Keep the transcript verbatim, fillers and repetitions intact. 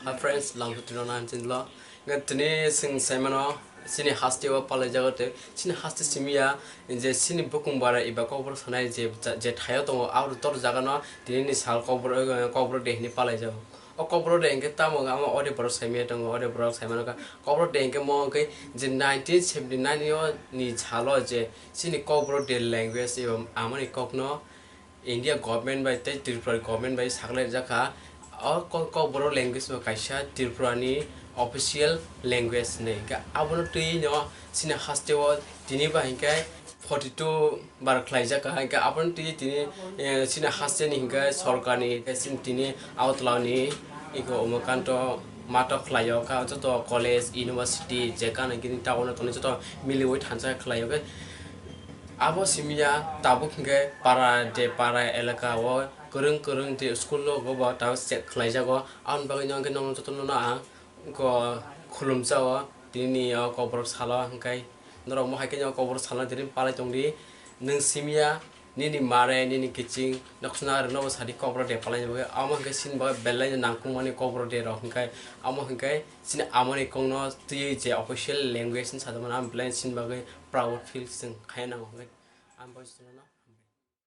Hi friends, lamsu tino nan chinlo. Nga tini sing saimano, sini haste o palai jago te, sini haste simiya, je sini bukung bara iba kokborok sanai je, je thayo tongo, abo tor jaga no tini ni sal kokborok, kokborok de hini palai jago. O kokborok de hingke tamo ama ode borok saimiya tongo, ode borok saimano ka kokborok de hingke mo hingke je nineteen seventy nine yo ni salo je sini kokborok de language eba amoni kokno India government bai tei Tripura government bai saklaijak kha. O kok, kokborok language bo kaisa Tripura ni official language hinwi. Hingkhe abono twi no chini haste o tini ba hingkhe forty two bar khlaijak kha. Hingkhe abono twi tini, eh, chini haste ni hingkhe sorkar ni, hingkhe chini tini Agartala ni eko Umakanto matok khlaio kha. Joto college, university, je gana gini town o tongnai joto miliui thansa khlaio khe. Abo simiya tabuk hingke para de para elaka o kwrwng kwrwng de school o go ba tabuk check khlai jago. Aboni bagwi no hingke nono joto no ang go khulum jao tini o kokborok salo hingke norok mo hai khe kokborok salo tini palai tong di. Nwng simiya nini mare nini kiching noksna rwno bo sadi kokborok de palai bagwi amo hingke sin bagwi belai no nangkukmani kokborok de rok hingke amo hingke chini amoni kokno twiwi je official language ni sajak mano ang belai sin bagwi proud feel chwng khaina nango hingke ang bai chwng no.